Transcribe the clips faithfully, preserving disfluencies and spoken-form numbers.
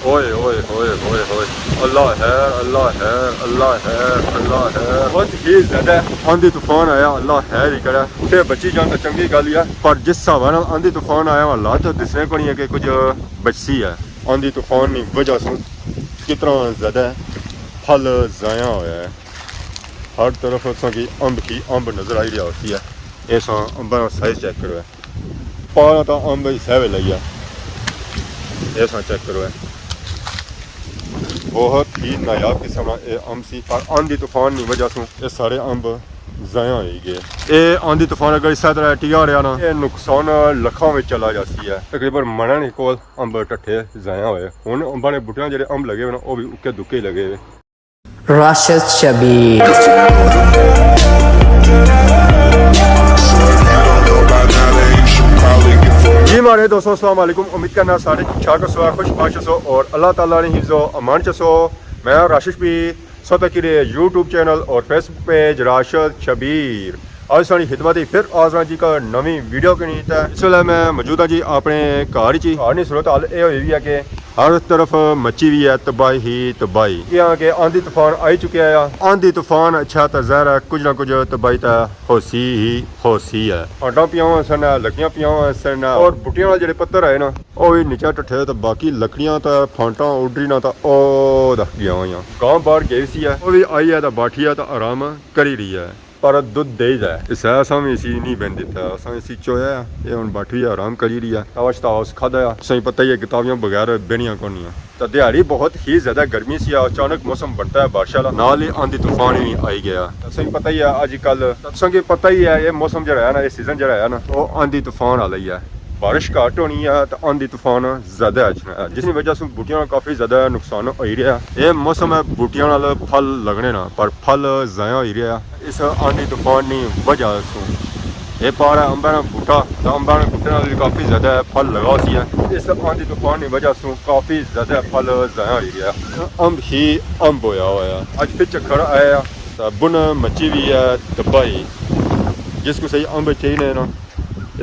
اوئے، اوئے، اوئے، اوئے، اوئے۔ اللہ خیر، اللہ خیر، اللہ خیر، اللہ خیر۔ بہت ہی زیادہ آندھی طوفان آیا، اللہ خیر ہی کرے۔ بوٹے بچی جان تے چنگی گل ہے، پر جس حساب نال آندھی طوفان آیا، حالات تے دسنے کونی ہے کہ کچھ بچسی ہے۔ آندھی طوفان نی وجہ سوں کتنا زیادہ پھل ضائع ہویا ہے۔ ہر طرف اساں کی امب کی امب نظر آئی رہیا ہوسی ہے۔ ایساں امباں نا سائز چیک کرو ہے۔ پارا تا امب ہی سہوے لگیا۔ ایساں چیک کرو ہے۔ بہت ہی نایاب قسم نا اے امب سی، پر آندھی طوفان نی وجہ سوں اے سارے امب ضائع ہوئی گئے۔ اے آندھی طوفان اگر اسے طرح ٹیا رہیا نا، اے نقصان لکھاں وچ چلا جاسی ہے۔ تقریباً منہ نے کول امب ٹٹھے ضائع ہوئے۔ ہن امباں نے بوٹیاں جڑے امب لگے ہوئے نا، او وی اکے دکے ہی لگے ہوئے۔ راشد شبیر۔ جی ماڑے دوستو، السلام علیکم۔ امید کرنا سارے ٹھیک ٹھاک ہسو، خوش باش ہسو اور اللہ تعالیٰ نے حفظ و امان چ ہسو۔ میں راشد شبیر، سو تکی رہے یوٹیوب چینل اور فیس بک پیج راشد شبیر۔ آج ساڑی خدمت ہی پھر حاضر ہاں جی کا نویں ویڈیو کے نیت ہے۔ اس ویلے میں موجود ہاں جی اپنے گھر چ۔ گھر نی صورت حال اے ہوئی ہوئی ہے کہ ہر طرف مچی ہوئی ہے تباہی ہی تباہی۔ کیاں کہ آندھی طوفان آئی چکیا ہے۔ آندھی طوفان اچھا تے ظاہر ہے کچھ نہ کچھ تباہی تے ہوسی ہی ہوسی ہے۔ پھانٹاں پیاں ہوئیاں سن، لکڑیاں پیاں ہوئیاں سن اور بوٹیاں والے جڑے پتر آئے نا، او وی نیچے ٹٹھے تے باقی لکڑیاں تے پھانٹاں اڈری نا تے او دکھ گیا ہویاں۔ گاں باہر گئی سی ہے، او وی آئی ہے تے باٹھی ہے تے آرام کری رہی ہے۔ پر دودھ دے ہی ہے۔ اس ہے اساں وی اسی نہیں بہن دیتا، اساں اسی چویا ہے، اے ہن باٹھی ہے، آرام کری رہی ہے۔ تاوا شتاوا اس کھادا ہے۔ اساں کی پتہ ہی ہے کتابیاں بغیر بہنیاں کونیاں۔ تے دیہاڑی بہت ہی زیادہ گرمی سی، اچانک موسم بنتا ہے بارشاں والا، نال ہی آندھی طوفان ہی آئی گیا۔ اساں کی پتہ ہی ہے اج کل، اساں کی پتہ ہی ہے اے موسم جڑا ہے نا، اے سیزن جڑا ہے نا، او آندھی طوفان والا ہی ہے۔ بارش گھٹ ہونی ہے تے آندھی طوفان زیادہ اچھنا ہے، جس نی وجہ سوں بوٹیاں نا کافی زیادہ نقصان ہوئی رہیا۔ اے موسم ہے بوٹیاں نال پھل لگنے نا، پر پھل ضائع ہوئی رہیا۔ اس آندھی طوفان نی وجہ سوں اے پار ہے امباں نا بوٹا، تے امباں نے بوٹے نال وی کافی زیادہ پھل لگا ہوسی ہے۔ اس آندھی طوفان نی وجہ سوں کافی زیادہ پھل ضائع ہوئی رہیا۔ امب ہی امب ہویا ہویا۔ اج پھر چکر آیا تے بن مچی ہوئی ہے تباہی۔ جس کسے امب چاہیے نا،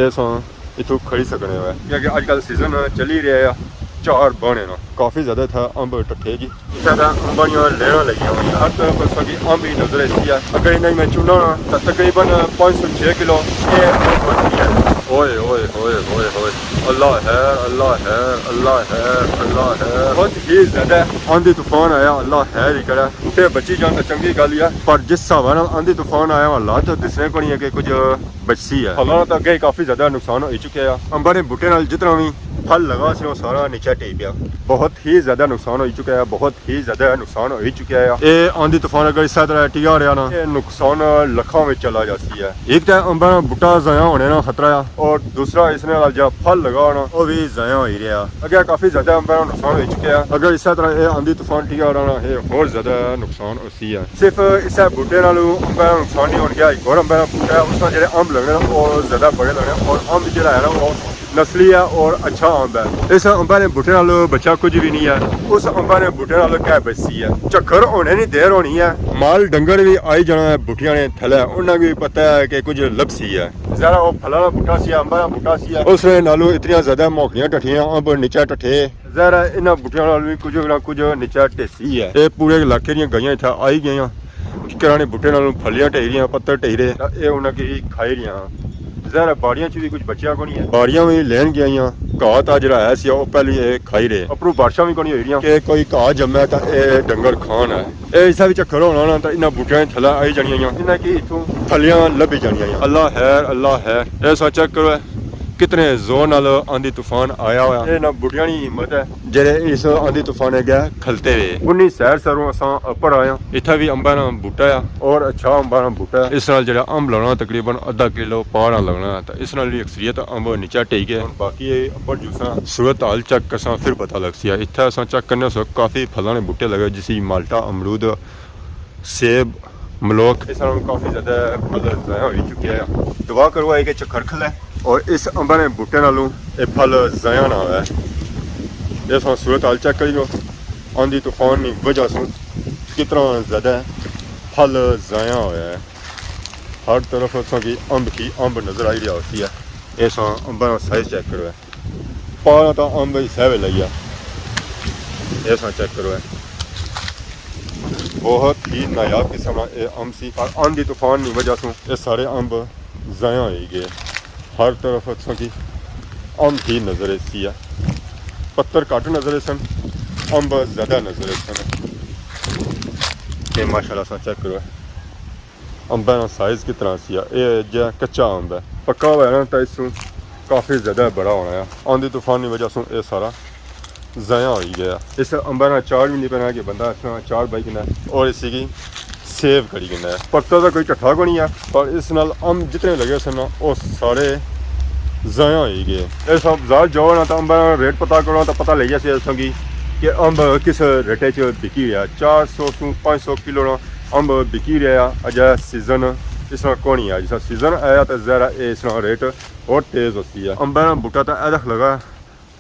ایساں اتھوں کھڑی سکنے ہوئے، کیونکہ اج کل سیزن چلی رہیا ہے، چار بانے نا۔ کافی زیادہ اتھا امب ٹٹھے گی۔ اتھا تے امباں نیاں لہراں لگیاں ہوئیاں، ہر طرف اساں کی امب ہی نظر ایسی ہے۔ اگر انہاں میں چنا نا تاں تقریباً پانچ سو چھ کلو اے امب بنتی ہے۔ اوئے اوئے اوئے اوئے اوئے، اللہ خیر، اللہ خیر، اللہ خیر، اللہ خیر۔ بہت ہی زیادہ آندھی طوفان آیا، اللہ خیر ہی کرے۔ بوٹے بچی جان تے چنگی گل ہے، پر جس حساب نال آندھی طوفان آیا، حالات دسنے کونی ہے کہ کچھ بچسی ہے۔ پھلاں نا تاں اگے ہی کافی زیادہ نقصان ہوئی چکیا ہے۔ امباں نے بوٹے نال جتنا وی پھل لگا سی، او سارا نیچے ٹہی پیا۔ بہت ہی زیادہ نقصان ہوئی چکیا ہے، بہت ہی زیادہ نقصان ہوئی چکیا ہے۔ اے آندھی طوفان اگر اسے طرح ٹیا رہیا نا، اے نقصان لکھاں وچ چلا جاسی ہے۔ ایک تے امباں نا بوٹا ضائع ہونے نا خطرہ ہے، اور دوسرا اس نے نال جا پھل لگا ہونا، او وی ضائع ہوئی رہیا۔ اگے کافی زیادہ امباں نا نقصان ہوئی چکیا ہے۔ اگر اسے طرح اے آندھی طوفان ٹیا رہنا، اے ہور زیادہ نقصان سی ہے۔ صرف اسے بوٹے نال امباں نا نقصان نہیں ہون گیا، ایک اور امباں نا بوٹا ہے، اس نا جڑے امب لگنے نا، او زیادہ بڑے لگنے، اور امب جڑا ہے نا، او نسلی ہے اور اچھا امب ہے۔ اس امباں نے بوٹے نال بچا کچھ بھی نہیں ہے، اس امباں نے بوٹے نال کیا بچسی ہے؟ چکر ہونے نی دیر ہونی ہے، مال ڈنگر بھی آئی جانا ہے بوٹیاں نے تھلے، انہاں کی بھی پتہ ہے کہ کچھ لبسی ہے۔ ذرا او پھلاں نا بوٹا سی، امباں نا بوٹا سی، اس نے نالوں اتنیاں زیادہ موکلیاں ٹٹھیاں، امب نیچے ٹٹھے۔ ظاہر ہے انہاں بوٹیاں نال بھی کچھ نہ کچھ نیچا ٹیسی ہے۔ اے پورے علاقے دیاں گائیاں اتھا آئی گئیاں، کرانے بوٹے نال پھلیاں ٹہی رہیاں، پتر ٹہی رہے، تاں اے انہاں کی کھائی رہیاں۔ ظاہر ہے باڑیاں چ بھی کچھ بچیاں کونی ہے، باڑیاں بھی لین گئیاں، گھاہ تا جڑا ہے سی او پہلے اے کھائی رہے۔ اپروں بارشاں بھی کونی ہوئی رہیاں کہ کوئی گھاہ جمے تاں اے ڈنگر کھان ہے۔ اے اسا وی چکر ہونا نا تاں انہاں بوٹیاں تھلے آئی جانیاں، انہاں کی اتھوں پھلیاں لبھی جانیاں۔ اللہ خیر، اللہ خیر۔ اے سا چیک کرو، اے کتنے زور نال آندھی طوفان آیا ہویا۔ اے نہ بوٹیاں نی ہمت ہے جڑے اس آندھی طوفان اگے کھلتے ہوئے۔ انہی سیر سروں اساں اپر آئے ہاں۔ اتھا وی امباں نا بوٹا آ اور اچھا امباں نا بوٹا ہے۔ اس نال جڑا امب لگنا تقریباً ادھا کلو پار لگنا ہے، تے اس نال وی اکثریت امب نیچا ٹہی گئے۔ ہن باقی اے اپر جساں صورت حال چیک کرساں پھر پتہ لگسی۔ اتھا اساں چیک کرنے سو کافی پھلاں نے بوٹے لگے، جسی مالٹا، امرود، سیب، ملوک، اس نال کافی زیادہ پھل ضائع ہوئی چکیا ہے۔ دعا کرو اے کہ چکر کھلے اور اس امباں نے بوٹے نالوں اے پھل ضائع نہ ہوئے۔ اے ساں صورت حال چیک کری لو، آندھی طوفان نی وجہ سوں کتنا زیادہ پھل ضائع ہویا ہے۔ ہر طرف اساں کی امب کی امب نظر آئی رہیا ہوسی ہے۔ اے ساں امباں نا سائز چیک کرو ہے۔ پارا تا امب ہی سہوے لگیا۔ اے ساں چیک کرو ہے، بہت ہی نایاب قسم نا اے امب سی، پر آندھی طوفان نی وجہ سوں اے سارے امب ضائع ہوئی گئے۔ ہر طرف اساں کی امب ہی نظر ایسی ہے، پتر گھٹ نظر ایسن، امب زیادہ نظر ایسن۔ اے ماشاءاللہ ساں چیک کرو ہے، امباں نا سائز کتنا سی ہے۔ اے جیہا کچا امب ہے، پکا ہوا ہے نا تاں اس سوں کافی زیادہ بڑا ہونا ہے۔ آندھی طوفان نی وجہ سوں اے سارا ضائع ہوئی گیا۔ اس امباں نا اچار وی نہیں پینا کہ بندہ اس نا اچار بائی کنا اور اسی کی سیو کری کنا ہے۔ پکا تاں کوئی ٹھٹھا کو نہیں ہے، پر اس نال امب جتنے لگے سن نا، او سارے ضائع ہوئی گئے۔ اس وقت بازار جاؤ نا تاں امباں نا ریٹ پتہ کرو نا تاں پتہ لگی جاسی اساں کی کہ امب کس ریٹے چ بکی رہیا۔ چار سو سوں پانچ سو کلو نا امب بکی رہیا۔ اجے سیزن اس نا کونی ہے، جس نا سیزن آیا تاں ظاہر ہے اس نا ریٹ اور تیز ہوسی ہے۔ امباں نا بوٹا تاں ایدک لگا،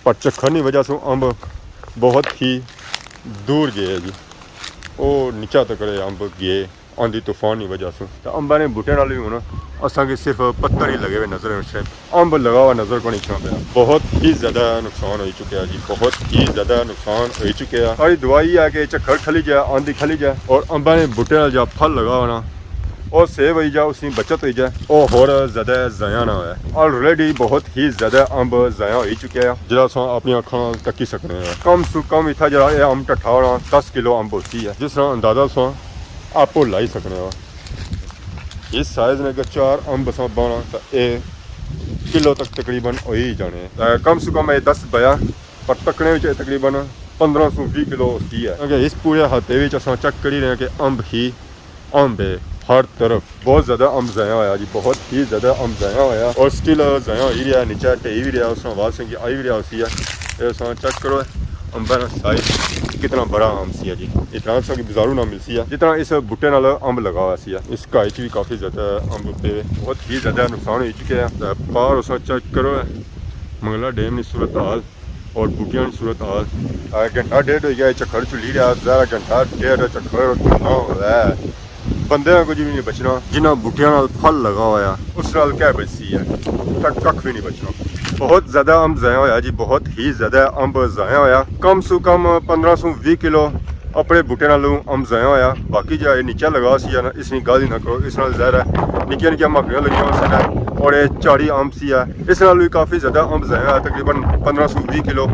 پر چکھر نی وجہ سوں امب بہت ہی دور گئے جی، او نیچا تکڑے امب گئے آندھی طوفان نی وجہ سوں۔ تے امباں نے بوٹے نال وی ہن اساں کی صرف پتر ہی لگے ہوئے نظر آنے، امب لگا ہوا نظر کونی اچھنا پیا۔ بہت ہی زیادہ نقصان ہوئی چکیا جی، بہت ہی زیادہ نقصان ہوئی چکیا۔ ساری دعا یہ ہے کہ چکھر کھلی جائے، آندھی کھلی جائے اور امباں نے بوٹے نال جا پھل لگا ہونا، او سیو ہوئی جا، اس کی بچت ہوئی جائے، او ہور زیادہ ضائع نہ ہوئے۔ آلریڈی بہت ہی زیادہ امب ضائع ہوئی چکیا ہے، جڑا اساں اپنی اکھاں نال تکی سکنے ہیں۔ کم سو کم اتھا جڑا اے امب ٹٹھا ہونا دس کلو امب ہوسی ہے، جس طرح اندازہ اساں آپو لائی سکنے ہو۔ اس سائز نے اگر چار امب اساں بانا تاں اے کلو تک تقریباً ہوئی جانے۔ تے کم سو کم اے دس بیا، پر تکنے وچ اے تقریباً پندرہ سو ویہہ کلو ہوسی ہے، کیونکہ اس پورے ہفتے وچ اساں چیک کری رہے ہیں کہ امب ہی امب ہے ہر طرف۔ بہت زیادہ امب ضائع ہویا جی، بہت ہی زیادہ امب ضائع ہویا اور سٹل ضائع ہوئی رہیا، نیچے ڈھئی وی رہیا، اس طرح آواز سنگی آئی وی رہیا ہوسی ہے۔ اے اساں چیک کرو، امباں نا سائز کتنا بڑا امب سی ہے جی، اتنا سا کہ بازاروں نہ ملسی ہے جتنا اس بوٹے نال امب لگا ہوا سی ہے۔ اس گھائی چ بھی کافی زیادہ امب پے، بہت ہی زیادہ نقصان ہوئی چکے ہیں۔ تے باہر اساں چیک کرو، منگلا ڈیم نی صورت حال اور بوٹیاں نی صورت حال۔ آ، گھنٹہ ڈیڑھ ہوئی گیا، چکھر چلی رہیا، ظاہر ہے گھنٹہ ڈیڑھ چکھر چلنا ہووے، بندے نا کچھ بھی نہیں بچنا۔ جنہاں بوٹیاں نال پھل لگا ہویا، اس نال کیا بچسی ہے؟ تک ککھ بھی نہیں بچنا۔ بہت زیادہ امب ضائع ہویا جی، بہت ہی زیادہ امب ضائع ہویا۔ کم سو کم پندرہ سو ویہہ کلو اپنے بوٹے نالوں امب ضائع ہویا۔ باقی جا اے نیچا لگا سی ہے نا، اس نی گل ہی نہ کرو، اس نال ظاہر ہے نکیاں نکیاں مکڑیاں لگیاں ہوسن اور اے چاڑی امب سی ہے، اس نال وی کافی زیادہ امب ضائع ہویا، تقریباً پندرہ سو ویہہ کلو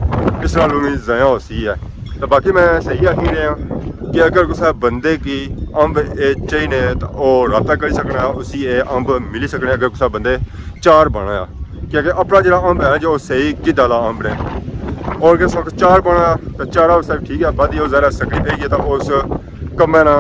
اس نال وی ضائع ہوسی ہے۔ تو باقی میں صحیح آکھی رہے ہاں کہ اگر کسے بندے کی امب اے چاہینے تو او رابطہ کری سکنا ہے، اسی اے امب ملی سکنے اگر کسے بندے چار بانا ہے، کیونکہ اپنا جڑا امب ہے جو صحیح گد والا امب نے، اور اگر اساں چار بانا تو چارا اس ٹھیک ہے، بعد او ذرا سکڑی پئی گئی تو اس کمے نا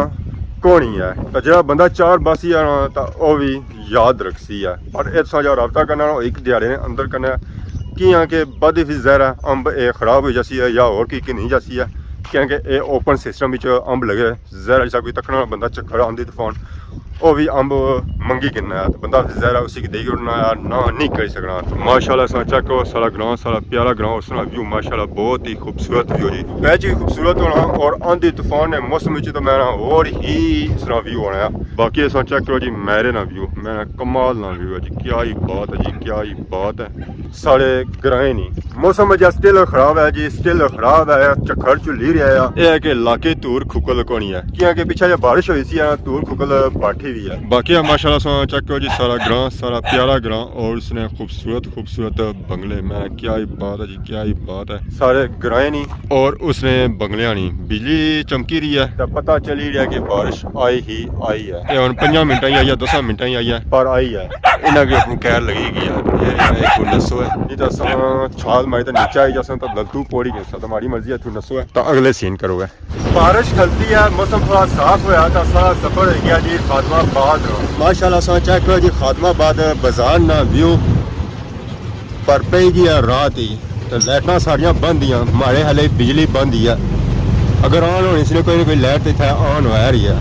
کونی ہے۔ تو جڑا بندہ چار باسی آنا تو او بھی یاد رکھسی ہے۔ پر اے تساں جو رابطہ کرنا نا، او ایک دیہاڑے نے اندر کرنا ہے، کیاں کہ بعد فیر ظاہر ہے امب اے خراب ہوئی جاسی ہے یا اور کی کی نہیں جاسی ہے، کیاں کہ اے اوپن سسٹم وچ امب لگے، ظاہر ہے جسا کوئی تکنا بندہ چکھر آندھی طوفان، او بھی امب منگی گھننا ہے، تو بندہ ظاہر ہے اسی کی دئی اڑنا ہے، نہ نہیں کری سکنا۔ ماشاءاللہ اساں چیک کرو، سارا گراں، سارا پیارا گراں، اس طرح ویو ماشاءاللہ بہت ہی خوبصورت ویو جی۔ پیچ بھی خوبصورت ہونا اور آندھی طوفان نے موسم وچ تو میں نا اور ہی اس طرح ویو ہونا ہے۔ باقی اساں چیک کرو جی میرے نا ویو، میں نا کمال نا ویو ہے جی، کیا ہی بات ہے جی، کیا ہی بات ہے۔ سارے گرائیں نہیں، موسم اجا سٹل خراب ہے جی، سٹل خراب ہے، چکھر چلی رہیا ہے۔ اے ہے کہ علاقے دھور کھکل کونی ہے، کیاں کہ پچھے جا بارش ہوئی سی، دھور کھکل باٹھی بھی ہے۔ باقی ماشاءاللہ اساں چیک کرو جی، سارا گراں، سارا پیارا گراں، اور اس نے خوبصورت خوبصورت بنگلے، میں کیا ہی بات ہے جی، کیا ہی بات ہے۔ سارے گرائیں نہیں اور اس نے بنگلیاں نہیں، بجلی چمکی رہی ہے، تو پتہ چلی رہیا کہ بارش آئی ہی آئی ہے۔ یہ ہن پنجاں منٹاں ہی آئی ہے، دساں منٹاں ہی آئی ہے، پر آئی ہے۔ انہاں کی اپنی کیر لگی گئی ہے۔ یہ ایک نسو ہے، نہیں تو اساں چھال ماری تو نیچے آئی جاساں تو لتو پوڑی گئے ساں، تو ہماری مرضی ہے تو نسو ہے۔ تو اگلے سین کرو گے۔ بارش کھلتی ہے، موسم تھوڑا صاف ہویا، تو سارا سفر ہو گیا جی خادم آباد۔ ماشاءاللہ اساں چیک کرو جی، خادم آباد بازار نا ویو۔ پر پئی گیا رات ہی، تے لائٹاں ساریاں بند ہیاں، ماڑے ہلے بجلی بند ہی ہے۔ اگر آن ہونی سی نا، کوئی نہ کوئی لائٹ تے اتھے آن ہویا رہی ہے۔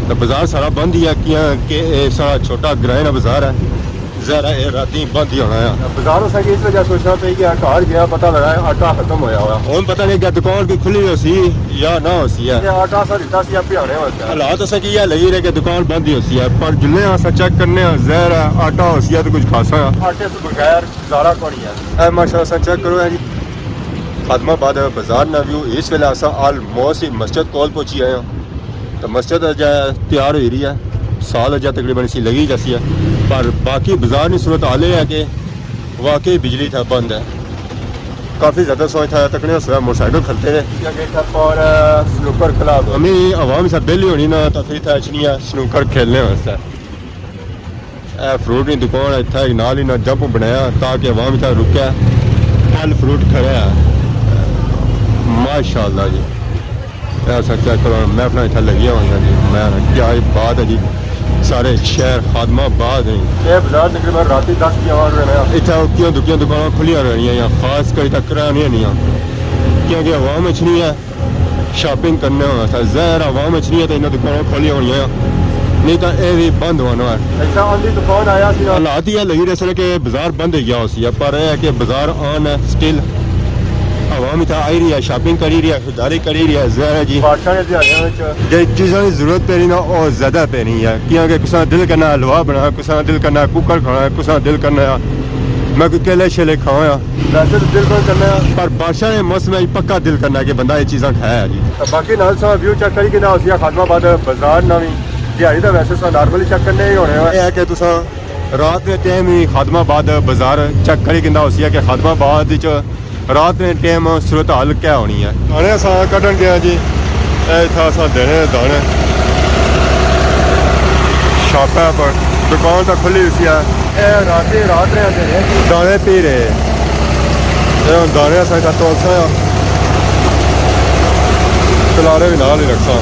تے بازار سارا بند ہی ہے، کیاں کہ اے سارا چھوٹا گرائیں نا بازار ہے، ظاہر ہے اے راتیں بند ہی ہونا ہے۔ بازار اساں کی اس وجہ سوچنا پئی کہ گھر گیا پتہ لگا ہے آٹا ختم ہویا ہوا۔ ہن پتہ نہیں کہ دکان کوئی کھلی ہوسی یا نہ ہوسی ہے۔ اے آٹا اساں دتا سی اپنے آنے واسطے۔ حالات اساں کی یہ لگی رہے کہ دکان بند ہی ہوسی ہے، پر جلے اساں چیک کرنے ہاں، ظاہر ہے آٹا ہوسی ہے تو کچھ خاصا ہے۔ آٹے سے بغیر گزارا کونی ہے۔ اے ماشاءاللہ اساں چیک کرو ہے جی، خادم آباد بازار نا ویو۔ اس ویلے اساں آلموسٹ مسجد کول پہنچی آئے ہاں۔ تو مسجد اجے تیار ہوئی رہی ہے، سال اجے تقریباً اسی لگی جاسی ہے، پر باقی بازار نی صورت حال یہ ہے کہ واقعی بجلی تھا بند ہے۔ کافی زیادہ سوچ تھا تکنے سویا موٹر سائیکل کھلتے رہے۔ سنوکر کلب ہمیں عوام سے بیلی ہونی نا، تو پھر اتھا اچھنی ہے سنوکر کھیلنے واسطے۔ اے فروٹ نی دکان ہے، اتھا ایک نال ہی نہ جمپ بنایا تاکہ عوام اتھا رکے، پھل فروٹ کھڑے ہے۔ ماشاءاللہ جی، اے اساں چیک کرو، محفلاں اتھا لگیاں ہوئیاں جی۔ میں کیا ہی بات ہے جی، سارے شہر خادم آباد ہیں۔ اے بازار تقریباً راتی دس بجے آن رہنا ہے۔ اتھا اکیاں دکیاں دکاناں کھلیاں رہنیاں یا خاص کر اتھا کرانیاں نیاں، کیونکہ عوام اچھنی ہے شاپنگ کرنے واسطے۔ ظاہر عوام اچھنی ہے تو انہاں دکاناں کھولیاں ہونیاں، نہیں تو اے بھی بند ہونا ہے۔ اچھا، آندھی طوفان آیا سی۔ حالات یہ لگی رہے سن کہ بازار بند ہو گیا ہو سی، پر اے ہے کہ بازار آن ہے سٹل۔ عوام اتھا آئی رہی ہے، شاپنگ کری رہی ہے، خریداری کری رہی ہے۔ ظاہر ہے جی، بارشاں نے دیہاڑیاں وچ جے چیزاں دی ضرورت پینی نا، او زیادہ پینی ہے، کیونکہ کساں دل کرنا حلوہ بنانا، کساں دل کرنا کوکر کھانا، کساں دل کرنا میں کوئی کیلے شیلے کھاواں۔ ویسے تو دل کون کرنا ہے۔ پر بارشاں نے موسم وچ پکا دل کرنا کہ بندہ یہ چیزاں کھایا جی۔ تے باقی نال سا ویو چیک کری کہ نہ ہوسی خادم آباد بازار نہ وی۔ دیہاڑی تے ویسے سا نارملی چیک کرنے ہی ہونے۔ اے ہے کہ تساں رات نے ٹائم ہی خادم آباد بازار چیک کری کندا ہوسی کہ خادم آباد وچ رات نے ٹائم صورت حال کیا ہونی ہے۔ دانے اساں کڈن گیا جی، اے اتھا اساں دینے دانے شاپے پر، دکان تاں کھلی ہوئی سی ہے۔ اے راتی رات نے اندھیرے دانے پی رہے۔ اے ہن دانے اساں اتھا تولساں آ، کلارے بھی نال ہی رکھساں۔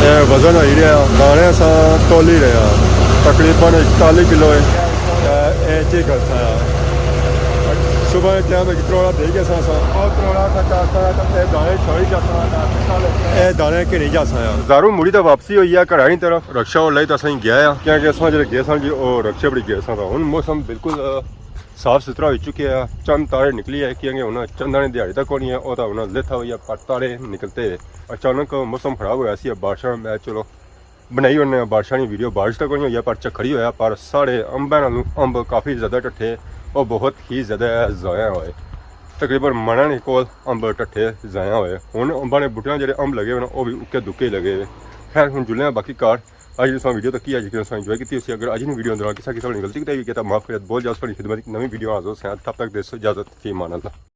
اے وزن ہوئی رہیا، دانے اساں تولی رہے ہاں، تقریباً اکتالی کلو ہے۔ اے، اے چیک کرساں یار۔ صبح نے ٹائم اک تروڑا دے گیا سا اساں۔ او تروڑا تک آتا ہے تو اے دانے چھوڑی جاتا ہے، اے دانے گھنی جاساں یار۔ زارو مڑی تے واپسی ہوئی ہے گھراں نی طرف۔ رکشہ والا ہی تو اساں گیا ہے، کیونکہ اساں جڑے گئے ساں جی، او رکشے بڑی گئے ساں۔ ہن موسم بالکل، آ، صاف ستھرا ہوئی چکیا ہے، چند تارے نکلی ہے، کیونکہ ہن چنداں نی دیہاڑی تک ہونی ہے، او تاں ہن لتھا ہوئی ہے، پر تارے نکلتے۔ اچانک موسم خراب ہویا سی، بارشاں، میں چلو بنائی ہونے بارشاں نی ویڈیو۔ بارش تاں کوئی نہیں ہوئی ہے، پر جھکھڑی ہویا، پر ساڑے امباں نالوں امب کافی زیادہ ٹٹھے، او بہت ہی زیادہ ضائع ہوئے۔ تقریباً منہ نے کول امب ٹٹھے ضائع ہوئے۔ ہن امباں نے بوٹیاں جڑے امب لگے ہوئے نا، او بھی اکے دکے ہی لگے ہوئے۔ خیر، ہن جلنے آں باقی کار۔ اج دی تساں ویڈیو تکی، اج کی تساں انجوائے کیتی ہوسی۔ اگر اج نی ویڈیو اندر کسا قسم نی غلطی کیتی ہوئی ہے تاں معاف کریو، بہت جلد تساں نی خدمت اچ نویں ویڈیو حاضر ہوساں۔ تب تک دیسو اجازت، فی امان اللہ۔